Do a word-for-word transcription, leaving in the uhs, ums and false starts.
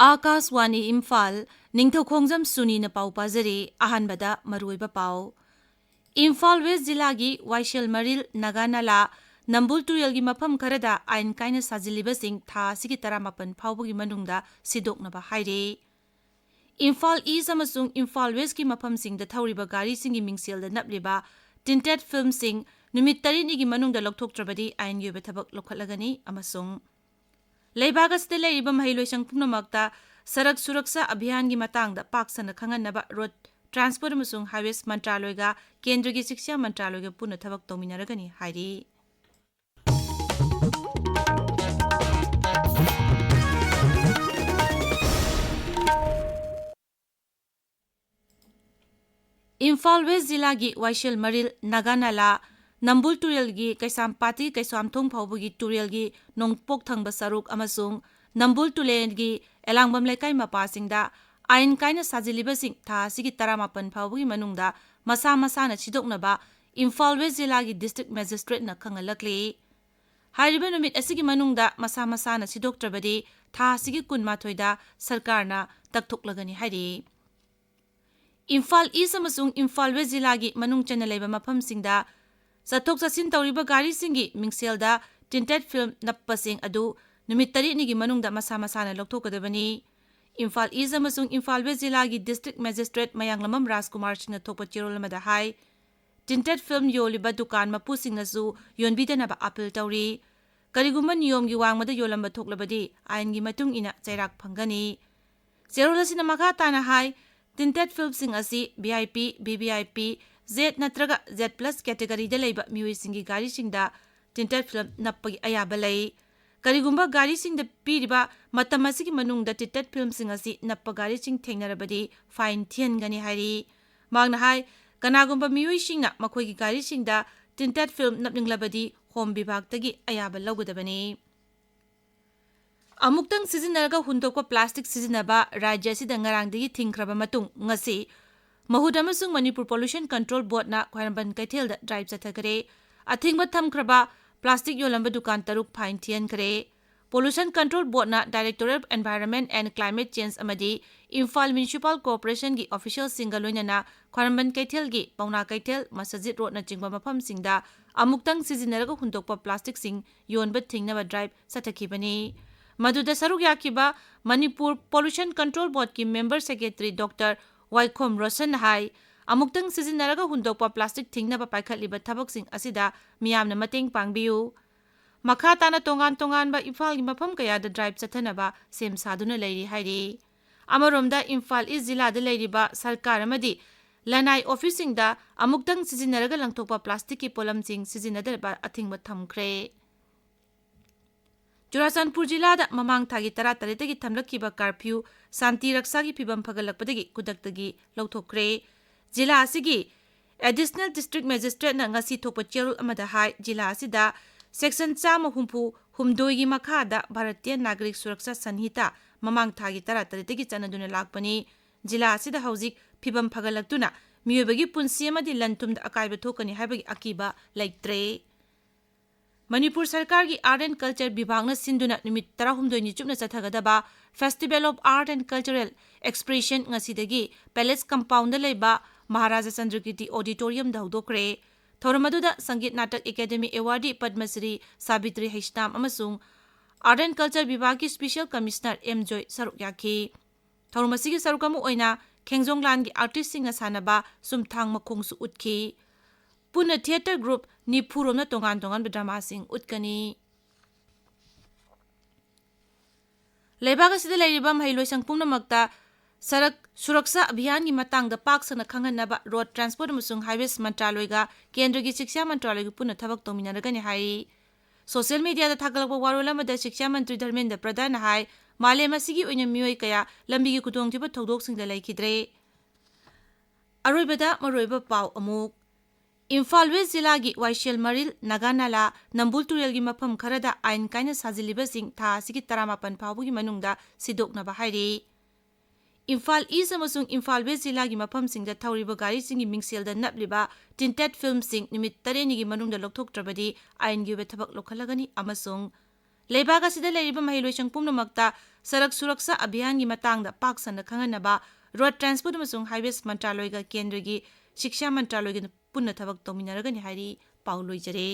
ꯑꯥꯀꯥꯁꯋꯥꯅꯤ ꯏꯝꯐꯥꯜ, ꯅꯤꯡꯊꯧꯈꯣꯡꯖꯝ ꯁꯨꯅꯤꯅ ꯄꯥꯎ ꯄꯥꯖꯔꯤ꯫ ꯑꯍꯥꯟꯕꯗ ꯃꯔꯨꯑꯣꯏꯕ ꯄꯥꯎ꯫ ꯏꯝꯐꯥꯜ ꯋꯦꯁ ꯖꯤꯂꯥꯒꯤ ꯋꯥꯏꯁꯦꯜ ꯃꯔꯤꯜ, ꯅꯥꯒꯥ ꯅꯥꯂꯥ, ꯅꯝꯕꯨꯜ ꯇꯨꯔꯦꯜꯒꯤ ꯃꯐꯝ ꯈꯔꯗ ꯑꯥꯏꯟ ꯀꯥꯏꯅ ꯁꯥꯖꯤꯜꯂꯤꯕꯁꯤꯡ ꯊꯥ ꯑꯁꯤꯒꯤ ꯇꯔꯥꯃꯥꯄꯟ ꯐꯥꯎꯕꯒꯤ ꯃꯅꯨꯡꯗ ꯁꯤꯗꯣꯛꯅꯕ ꯍꯥꯏꯔꯦ꯫ ꯏꯝꯐꯥꯜ ꯏꯁ ꯑꯃꯁꯨꯡ ꯏꯝꯐꯥꯜ ꯋꯦꯁꯀꯤ ꯃꯐꯝꯁꯤꯡꯗ ꯊꯧꯔꯤꯕ ꯒꯥꯔꯤꯁꯤꯡꯒꯤ ꯃꯤꯡꯁꯦꯜꯗ ꯅꯞꯂꯤꯕ ꯇꯤꯟꯇꯦꯠ ꯐꯤꯜꯝꯁꯤꯡ ꯅꯨꯃꯤꯠ ꯇꯔꯦꯠꯅꯤꯒꯤ ꯃꯅꯨꯡꯗ ꯂꯧꯊꯣꯛꯇ꯭ꯔꯕꯗꯤ ꯑꯥꯏꯟꯒꯤ ꯑꯣꯏꯕ ꯊꯕꯛ ꯂꯧꯈꯠꯂꯒꯅꯤ ꯑꯃꯁꯨꯡ ꯂꯩꯕꯥꯛ ꯑꯁꯤꯗ ꯂꯩꯔꯤꯕ ꯃꯍꯩꯂꯣꯏꯁꯪ ꯄꯨꯝꯅꯃꯛꯇ ꯁꯔꯛ ꯁꯨꯔꯛꯁꯥ ꯑꯚꯤꯌꯥꯟꯒꯤ ꯃꯇꯥꯡꯗ ꯄꯥꯛ ꯁꯟꯅ ꯈꯪꯍꯟꯅꯕ ꯔꯣꯗ ꯇ꯭ꯔꯥꯟꯁꯄꯣꯔꯠ ꯑꯃꯁꯨꯡ ꯍꯥꯏꯋꯦꯁ ꯃꯟꯇ꯭ꯔꯥꯂꯣꯏꯒ ꯀꯦꯟꯗ꯭ꯔꯒꯤ ꯁꯤꯛꯁꯥ ꯃꯟꯇ꯭ꯔꯥꯂꯣꯏꯒ ꯄꯨꯟꯅ ꯊꯕꯛ ꯇꯧꯃꯤꯟꯅꯔꯒꯅꯤ ꯍꯥꯏꯔꯤ꯫ ꯏꯝꯐꯥꯜ ꯋꯦꯁ ꯖꯤꯂꯥꯒꯤ ꯋꯥꯏꯁꯦꯜ ꯃꯔꯤꯜ, ꯅꯥꯒꯥ ꯅꯥꯂꯥ, ꯅꯝꯕꯨꯜ ꯇꯨꯔꯦꯜꯒꯤ ꯀꯩꯁꯥꯝꯄꯥꯇꯤ ꯀꯩꯁꯥꯝꯊꯣꯡ ꯐꯥꯎꯕꯒꯤ ꯇꯨꯔꯦꯜꯒꯤ ꯅꯣꯡꯄꯣꯛ ꯊꯪꯕ ꯁꯔꯨꯛ ꯑꯃꯁꯨꯡ ꯅꯝꯕꯨꯜ ꯇꯨꯔꯦꯜꯒꯤ ꯑꯦꯂꯥꯡꯕꯝ ꯂꯩꯀꯥꯏ ꯃꯄꯥꯁꯤꯡꯗ ꯑꯥꯏꯟ ꯀꯥꯏꯅ ꯁꯥꯖꯤꯜꯂꯤꯕꯁꯤꯡ ꯊꯥ ꯑꯁꯤꯒꯤ ꯇꯔꯥꯃꯥꯄꯟ ꯐꯥꯎꯕꯒꯤ ꯃꯅꯨꯡꯗ ꯃꯁꯥ ꯃꯁꯥꯅ ꯁꯤꯗꯣꯛꯅꯕ ꯏꯝꯐꯥꯜ ꯋꯦꯁ ꯖꯤꯂꯥꯒꯤ ꯗꯤꯁꯇ꯭ꯔꯤꯛ ꯃꯦꯖꯤꯁꯇ꯭ꯔꯦꯠꯅ ꯈꯪꯍꯜꯂꯛꯂꯤ꯫ ꯍꯥꯏꯔꯤꯕ ꯅꯨꯃꯤꯠ ꯑꯁꯤꯒꯤ ꯃꯅꯨꯡꯗ ꯃꯁꯥ ꯃꯁꯥꯅ ꯁꯤꯗꯣꯛꯇ꯭ꯔꯕꯗꯤ ꯊꯥ ꯑꯁꯤꯒꯤ ꯀꯨꯟꯃꯥꯊꯣꯏꯗ ꯁꯔꯀꯥꯔꯅ ꯇꯛꯊꯣꯛꯂꯒꯅꯤ ꯍꯥꯏꯔꯤ꯫ ꯏꯝꯐꯥꯜ ꯏꯁ ꯑꯃꯁꯨꯡ ꯏꯝꯐꯥꯜ ꯋꯦꯁ ꯖꯤꯂꯥꯒꯤ ꯃꯅꯨꯡ ꯆꯟꯅ ꯂꯩꯕ ꯃꯐꯝꯁꯤꯡꯗ ꯆꯠꯊꯣꯛ ꯆꯠꯁꯤꯟ ꯇꯧꯔꯤꯕ ꯒꯥꯔꯤꯁꯤꯡꯒꯤ ꯃꯤꯡꯁꯦꯜꯗ ꯇꯤꯟꯇꯦꯠ ꯐꯤꯜꯝ ꯅꯞꯄꯁꯤꯡ ꯑꯗꯨ ꯅꯨꯃꯤꯠ ꯇꯔꯦꯠꯅꯤꯒꯤ ꯃꯅꯨꯡꯗ ꯃꯁꯥ ꯃꯁꯥꯅ ꯂꯧꯊꯣꯛꯀꯗꯕꯅꯤ꯫ ꯏꯝꯐꯥꯜ ꯏꯁ ꯑꯃꯁꯨꯡ ꯏꯝꯐꯥꯜ ꯋꯦꯁ ꯖꯤꯂꯥꯒꯤ ꯗꯤꯁꯇ꯭ꯔꯤꯛ ꯃꯦꯖꯤꯁꯇ꯭ꯔꯦꯠ ꯃꯌꯥꯡꯂꯝꯕꯝ ꯔꯥꯖꯀꯨꯃꯥꯔ ꯁꯤꯡꯅ ꯊꯣꯛꯄ ꯆꯦꯔꯣꯜ ꯑꯃꯗ ꯍꯥꯏ, ꯇꯤꯟꯇꯦꯠ ꯐꯤꯜꯝ ꯌꯣꯜꯂꯤꯕ ꯗꯨꯀꯥꯟ ꯃꯄꯨꯁꯤꯡꯅꯁꯨ ꯌꯣꯟꯕꯤꯗꯅꯕ ꯑꯥꯄꯤꯜ ꯇꯧꯔꯤ꯫ ꯀꯔꯤꯒꯨꯝꯕ ꯅꯤꯌꯣꯝꯒꯤ ꯋꯥꯡꯃꯗ ꯌꯣꯜꯂꯝꯕ ꯊꯣꯛꯂꯕꯗꯤ ꯑꯥꯏꯟꯒꯤ ꯃꯇꯨꯡ ꯏꯟꯅ ꯆꯩꯔꯥꯛ ꯐꯪꯒꯅꯤ꯫ ꯆꯦꯔꯣꯜ ꯑꯁꯤꯅ ꯃꯈꯥ ꯇꯥꯅ ꯍꯥꯏ, ꯇꯤꯟꯇꯦꯠ ꯐꯤꯜꯝꯁꯤꯡ ꯑꯁꯤ V I P, V V I P, Z ꯅꯠꯇ꯭ꯔꯒ ꯖꯦꯗ ꯄ꯭ꯂꯁ ꯀꯦꯇꯦꯒꯔꯤꯗ ꯂꯩꯕ ꯃꯤꯑꯣꯏꯁꯤꯡꯒꯤ ꯒꯥꯔꯤꯁꯤꯡꯗ ꯇꯤꯟꯇꯦꯠ ꯐꯤꯜꯝ ꯅꯞꯄꯒꯤ ꯑꯌꯥꯕ ꯂꯩ꯫ ꯀꯔꯤꯒꯨꯝꯕ ꯒꯥꯔꯤꯁꯤꯡꯗ ꯄꯤꯔꯤꯕ ꯃꯇꯝ ꯑꯁꯤꯒꯤ ꯃꯅꯨꯡꯗ ꯇꯤꯟꯇꯦꯠ ꯐꯤꯜꯝꯁꯤꯡ ꯑꯁꯤ ꯅꯞꯄ ꯒꯥꯔꯤꯁꯤꯡ ꯊꯦꯡꯅꯔꯕꯗꯤ ꯐꯥꯏꯟ ꯊꯤꯍꯟꯒꯅꯤ ꯍꯥꯏꯔꯤ꯫ ꯃꯍꯥꯛꯅ ꯍꯥꯏ, ꯀꯅꯥꯒꯨꯝꯕ ꯃꯤꯑꯣꯏꯁꯤꯡꯅ ꯃꯈꯣꯏꯒꯤ ꯒꯥꯔꯤꯁꯤꯡꯗ ꯇꯤꯟꯇꯦꯠ ꯐꯤꯜꯝ ꯅꯞꯅꯤꯡꯂꯕꯗꯤ ꯍꯣꯝ ꯕꯤꯚꯥꯒꯇꯒꯤ ꯑꯌꯥꯕ ꯂꯧꯒꯗꯕꯅꯤ꯫ ꯑꯃꯨꯛꯇꯪ ꯁꯤꯖꯤꯟꯅꯔꯒ ꯍꯨꯟꯗꯣꯛꯄ ꯄ꯭ꯂꯥꯁꯇꯤꯛ ꯁꯤꯖꯤꯟꯅꯕ ꯔꯥꯖ꯭ꯌ ꯑꯁꯤꯗ ꯉꯔꯥꯡꯗꯒꯤ ꯊꯤꯡꯈ꯭ꯔꯕ ꯃꯇꯨꯡ, ꯉꯁꯤ ꯃꯍꯨꯠ ꯑꯃꯁꯨꯡ ꯃꯅꯤꯄꯨꯔ ꯄꯣꯂꯨꯁꯟ ꯀꯟꯇ꯭ꯔꯣꯜ ꯕꯣꯔꯗꯅ ꯈ꯭ꯋꯥꯏꯔꯝꯕꯟ ꯀꯩꯊꯦꯜꯗ ꯗ꯭ꯔꯥꯏꯚ ꯆꯠꯊꯈ꯭ꯔꯦ꯫ ꯑꯊꯤꯡꯕ ꯊꯝꯈ꯭ꯔꯕ ꯄ꯭ꯂꯥꯁꯇꯤꯛ ꯌꯣꯜꯂꯝꯕ ꯗꯨꯀꯥꯟ ꯇꯔꯨꯛ ꯐꯥꯏꯟ ꯊꯤꯍꯟꯈ꯭ꯔꯦ꯫ Pollution Control Board-ꯅ Directorate of Environment and Climate Change ꯑꯃꯗꯤ ꯏꯝꯐꯥꯜ Municipal Corporation-ꯒꯤ official-ꯁꯤꯡꯒ ꯂꯣꯏꯅꯅ ꯈ꯭ꯋꯥꯏꯔꯝꯕꯟ ꯀꯩꯊꯦꯜꯒꯤ ꯄꯥꯎꯅꯥ ꯀꯩꯊꯦꯜ, ꯃꯁꯖꯤꯗ ꯔꯣꯗꯅꯆꯤꯡꯕ ꯃꯐꯝꯁꯤꯡꯗ ꯑꯃꯨꯛꯇꯪ ꯁꯤꯖꯤꯟꯅꯔꯒ ꯍꯨꯟꯗꯣꯛꯄ plastic-ꯁꯤꯡ ꯌꯣꯟꯕ ꯊꯤꯡꯅꯕ drive ꯆꯠꯊꯈꯤꯕꯅꯤ꯫ ꯃꯗꯨꯗ ꯁꯔꯨꯛ ꯌꯥꯈꯤꯕ Manipur Pollution Control Board-ꯀꯤ member secretary Doctor ꯋꯥꯏꯈꯣꯝ ꯔꯣꯁꯟꯅ ꯍꯥꯏ, ꯑꯃꯨꯛꯇꯪ ꯁꯤꯖꯤꯟꯅꯔꯒ ꯍꯨꯟꯗꯣꯛꯄ plastic ꯊꯤꯡꯅꯕ ꯄꯥꯏꯈꯠꯂꯤꯕ ꯊꯕꯛꯁꯤꯡ ꯑꯁꯤꯗ ꯃꯤꯌꯥꯝꯅ ꯃꯇꯦꯡ ꯄꯥꯡꯕꯤꯌꯨ꯫ ꯃꯈꯥ ꯇꯥꯅ ꯇꯣꯉꯥꯟ ꯇꯣꯉꯥꯟꯕ ꯏꯝꯐꯥꯜꯒꯤ ꯃꯐꯝ ꯀꯌꯥꯗ drive ꯆꯠꯊꯅꯕ ꯁꯦꯝ ꯁꯥꯗꯨꯅ ꯂꯩꯔꯤ ꯍꯥꯏꯔꯤ꯫ ꯑꯃꯔꯣꯝꯗ ꯏꯝꯐꯥꯜ ꯏꯁ ꯖꯤꯂꯥꯗ ꯂꯩꯔꯤꯕ ꯁꯔꯀꯥꯔ ꯑꯃꯗꯤ ꯂꯅꯥꯏ office-ꯁꯤꯡꯗ ꯑꯃꯨꯛꯇꯪ ꯁꯤꯖꯤꯟꯅꯔꯒ ꯂꯪꯊꯣꯛꯄ plastic-ꯀꯤ ꯄꯣꯠꯂꯝꯁꯤꯡ ꯁꯤꯖꯤꯟꯅꯗꯅꯕ ꯑꯊꯤꯡꯕ ꯊꯝꯈ꯭ꯔꯦ꯫ ꯆꯨꯔꯥꯆꯥꯟꯄꯨꯔ ꯖꯤꯂꯥꯗ ꯃꯃꯥꯡ ꯊꯥꯒꯤ ꯇꯔꯥꯇꯔꯦꯠꯇꯒꯤ ꯊꯝꯂꯛꯈꯤꯕ curfew ꯁꯥꯟꯇꯤ ꯔꯛꯁꯥꯒꯤ ꯐꯤꯕꯝ ꯐꯒꯠꯂꯛꯄꯗꯒꯤ ꯈꯨꯗꯛꯇꯒꯤ ꯂꯧꯊꯣꯛꯈ꯭ꯔꯦ꯫ ꯖꯤꯂꯥ ꯑꯁꯤꯒꯤ Additional District Magistrate-ꯅ ꯉꯁꯤ ꯊꯣꯛꯄ ꯆꯦꯔꯣꯜ ꯑꯃꯗ ꯍꯥꯏ, ꯖꯤꯂꯥ ꯑꯁꯤꯗ section ꯆꯥꯝꯃ ꯍꯨꯝꯐꯨ ꯍꯨꯝꯗꯣꯏꯒꯤ ꯃꯈꯥꯗ ꯚꯥꯔꯇꯤꯌ ꯅꯥꯒꯔꯤꯛ ꯁꯨꯔꯛꯁꯥ ꯁꯟꯍꯤꯇꯥ ꯃꯃꯥꯡ ꯊꯥꯒꯤ ꯇꯔꯥꯇꯔꯦꯠꯇꯒꯤ ꯆꯠꯅꯗꯨꯅ ꯂꯥꯛꯄꯅꯤ꯫ ꯖꯤꯂꯥ ꯑꯁꯤꯗ ꯍꯧꯖꯤꯛ ꯐꯤꯕꯝ ꯐꯒꯠꯂꯛꯇꯨꯅ ꯃꯤꯑꯣꯏꯕꯒꯤ ꯄꯨꯟꯁꯤ ꯑꯃꯗꯤ ꯂꯟ ꯊꯨꯝꯗ ꯑꯀꯥꯏꯕ ꯊꯣꯛꯀꯅꯤ ꯍꯥꯏꯕꯒꯤ ꯑꯀꯤꯕ ꯂꯩꯇ꯭ꯔꯦ꯫ ꯃꯅꯤꯄꯨꯔ ꯁꯔꯀꯥꯔꯒꯤ Art and Culture ꯕꯤꯚꯥꯒꯅ ꯁꯤꯟꯗꯨꯅ ꯅꯨꯃꯤꯠ ꯇꯔꯥꯍꯨꯝꯗꯣꯏꯅꯤ ꯆꯨꯞꯅ ꯆꯠꯊꯒꯗꯕ Festival of Art and Cultural Expression ꯉꯁꯤꯗꯒꯤ Palace Compound-ꯗ ꯂꯩꯕ ꯃꯍꯥꯔꯥꯖꯥ ꯆꯟꯗ꯭ꯔꯀꯤꯔꯇꯤ Auditorium-ꯗ ꯍꯧꯗꯣꯛꯈ꯭ꯔꯦ꯫ ꯊꯧꯔꯝ ꯑꯗꯨꯗ ꯁꯪꯒꯤꯠ ꯅꯥꯇꯛ ꯑꯦꯀꯥꯗꯦꯃꯤ awardee ꯄꯗꯃꯁ꯭ꯔꯤ ꯁꯥꯕꯤꯇ꯭ꯔꯤ ꯍꯩꯁꯅꯥꯝ ꯑꯃꯁꯨꯡ Art and Culture ꯕꯤꯚꯥꯒꯀꯤ Special Commissioner ꯑꯦꯝ ꯖꯣꯏ ꯁꯔꯨꯛ ꯌꯥꯈꯤ꯫ ꯊꯧꯔꯝ ꯑꯁꯤꯒꯤ ꯁꯔꯨꯛ ꯑꯃ ꯑꯣꯏꯅ ꯈꯦꯡꯖꯣꯡ ꯂꯥꯟꯒꯤ artist-ꯁꯤꯡꯅ ꯁꯥꯟꯅꯕ ꯆꯨꯝꯊꯥꯡ ꯃꯈꯣꯡꯁꯨ ꯎꯠꯈꯤ꯫ ꯄꯨꯟꯅ theatre group ꯅꯤꯐꯨ ꯔꯣꯝꯅ ꯇꯣꯉꯥꯟ ꯇꯣꯉꯥꯟꯕ drama-ꯁꯤꯡ ꯎꯠꯀꯅꯤ꯫ ꯂꯩꯕꯥꯛ ꯑꯁꯤꯗ ꯂꯩꯔꯤꯕ ꯃꯍꯩꯂꯣꯏꯁꯪ ꯄꯨꯝꯅꯃꯛꯇ ꯁꯔꯛ, ꯁꯨꯔꯛꯁꯥ ꯑꯚꯤꯌꯥꯟꯒꯤ ꯃꯇꯥꯡꯗ ꯄꯥꯛ ꯁꯟꯅ ꯈꯪꯍꯟꯅꯕ Road Transport ꯑꯃꯁꯨꯡ Highways ꯃꯟꯇ꯭ꯔꯥꯂꯣꯏꯒ ꯀꯦꯟꯗ꯭ꯔꯒꯤ ꯁꯤꯛꯁꯥ ꯃꯟꯇ꯭ꯔꯥꯂꯣꯏꯒ ꯄꯨꯟꯅ ꯊꯕꯛ ꯇꯧꯃꯤꯟꯅꯔꯒꯅꯤ ꯍꯥꯏꯔꯤ꯫ Social media-ꯗ ꯊꯥꯒꯠꯂꯛꯄ ꯋꯥꯔꯣꯜ ꯑꯃꯗ ꯁꯤꯛꯁꯥ ꯃꯟꯇ꯭ꯔꯤ ꯙꯔꯃꯦꯟꯗ꯭ꯔ ꯄ꯭ꯔꯙꯥꯟꯅ ꯍꯥꯏ, ꯃꯥꯂꯦꯝ ꯑꯁꯤꯒꯤ ꯑꯣꯏꯅ ꯃꯤꯑꯣꯏ ꯀꯌꯥ ꯂꯝꯕꯤꯒꯤ ꯈꯨꯗꯣꯡꯊꯤꯕ ꯊꯧꯗꯣꯛꯁꯤꯡꯗ ꯂꯩꯈꯤꯗ꯭ꯔꯦ꯫ ꯑꯔꯣꯏꯕꯗ ꯃꯔꯨꯑꯣꯏꯕ ꯄꯥꯎ ꯑꯃꯨꯛ꯫ ꯏꯝꯐꯥꯜ ꯋꯦꯁ ꯖꯤꯂꯥꯒꯤ ꯋꯥꯏꯁꯦꯜ ꯃꯔꯤꯜ, ꯅꯥꯒꯥ ꯅꯥꯂꯥ, ꯅꯝꯕꯨꯜ ꯇꯨꯔꯦꯜꯒꯤ ꯃꯐꯝ ꯈꯔꯗ ꯑꯥꯏꯟ ꯀꯥꯏꯅ ꯁꯥꯖꯤꯜꯂꯤꯕꯁꯤꯡ ꯊꯥ ꯑꯁꯤꯒꯤ ꯇꯔꯥꯃꯥꯄꯟ ꯐꯥꯎꯕꯒꯤ ꯃꯅꯨꯡꯗ ꯁꯤꯗꯣꯛꯅꯕ ꯍꯥꯏꯔꯤ꯫ ꯏꯝꯐꯥꯜ ꯏꯁ ꯑꯃꯁꯨꯡ ꯏꯝꯐꯥꯜ ꯋꯦꯁ ꯖꯤꯂꯥꯒꯤ ꯃꯐꯝꯁꯤꯡꯗ ꯊꯧꯔꯤꯕ ꯒꯥꯔꯤꯁꯤꯡꯒꯤ ꯃꯤꯡꯁꯦꯜꯗ ꯅꯞꯂꯤꯕ tinted film-ꯁꯤꯡ ꯅꯨꯃꯤꯠ ꯇꯔꯦꯠꯅꯤꯒꯤ ꯃꯅꯨꯡꯗ ꯂꯧꯊꯣꯛꯇ꯭ꯔꯕꯗꯤ ꯑꯥꯏꯟꯒꯤ ꯑꯣꯏꯕ ꯊꯕꯛ ꯂꯧꯈꯠꯂꯒꯅꯤ ꯑꯃꯁꯨꯡ ꯂꯩꯕꯥꯛ ꯑꯁꯤꯗ ꯂꯩꯔꯤꯕ ꯃꯍꯩꯂꯣꯏꯁꯪ ꯄꯨꯝꯅꯃꯛꯇ ꯁꯔꯛ ꯁꯨꯔꯛꯁꯥ ꯑꯚꯤꯌꯥꯟꯒꯤ ꯃꯇꯥꯡꯗ ꯄꯥꯛ ꯁꯟꯅ ꯈꯪꯍꯟꯅꯕ ꯔꯣꯗ ꯇ꯭ꯔꯥꯟꯁꯄꯣꯔꯠ ꯑꯃꯁꯨꯡ ꯍꯥꯏꯋꯦꯁ ꯃꯟꯇ꯭ꯔꯥꯂꯣꯏꯒ ꯀꯦꯟꯗ꯭ꯔꯒꯤ ꯁꯤꯛꯁꯥ ꯃꯟꯇ꯭ꯔꯥꯂꯣꯏꯒ ꯄꯨꯟꯅ ꯊꯕꯛ ꯇꯧꯃꯤꯟꯅꯔꯒꯅꯤ ꯍꯥꯏꯔꯤ꯫ ꯄꯥꯎ ꯂꯣꯏꯖꯔꯦ꯫